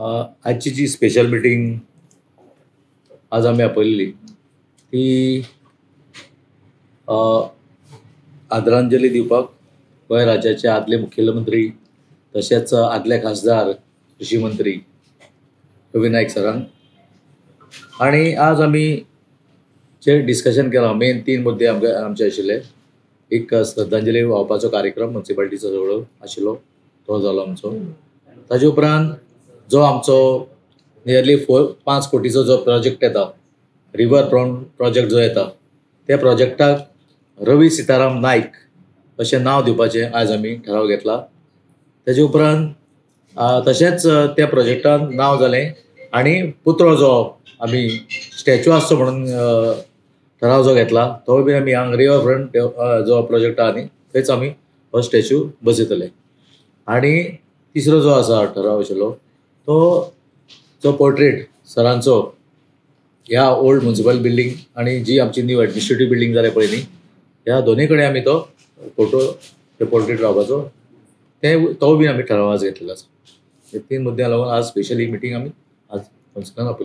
आजची जी special meeting आज आमी आपयल्ली ती आदरांजली दिवपाक गोंय राज्याचे आदले मुखेलमंत्री तशेंच आदले खासदार कृशी मंत्री रवी नायक सरांक. आनी आज आमी जे डिस्कशन केलां, मेन 3 मुद्दे आमचे आशिल्ले. एक श्रद्धांजली वावपाचो कार्यक्रम म्युनिसिपालिटीचो सगळो आशिल्लो तो जालो आमचो. ताजे उपरांत जो आमचो नियरली 5 कोटीचो जो प्रोजेक्ट येता, रिवर प्रोजेक्ट जो येता, त्या प्रोजेक्टाक रवी सीताराम नायक अशें नांव दिवपाचें आज आमी ठराव घेतला. तेजे उपरांत तशेंच त्या प्रोजेक्टान नांव जालें आनी पुतळो जो आमी स्टॅच्यू आसचो म्हणून ठराव जो घेतला तो बी आमी हांगा रिवर फ्रंट जो प्रोजेक्ट आहा न्ही थंयच आमी हो स्टॅच्यू बसयतले. आनी तिसरो जो आसा ठराव आशिल्लो तो जो पोर्ट्रेट सरांचो ह्या ओल्ड म्युनिसिपल बिल्डींग आनी जी आमची न्यू एडमिनिस्ट्रेटीव बिल्डींग जाल्या पळय न्ही, ह्या दोनूय कडेन आमी तो फोटो ते पोर्ट्रेट लावपाचो तो बी आमी ठराव आज घेतलेलो आसा. हे 3 मुद्द्यां लागून आज स्पेशली मिटींग आमी आज कौन्सिलान आपयली.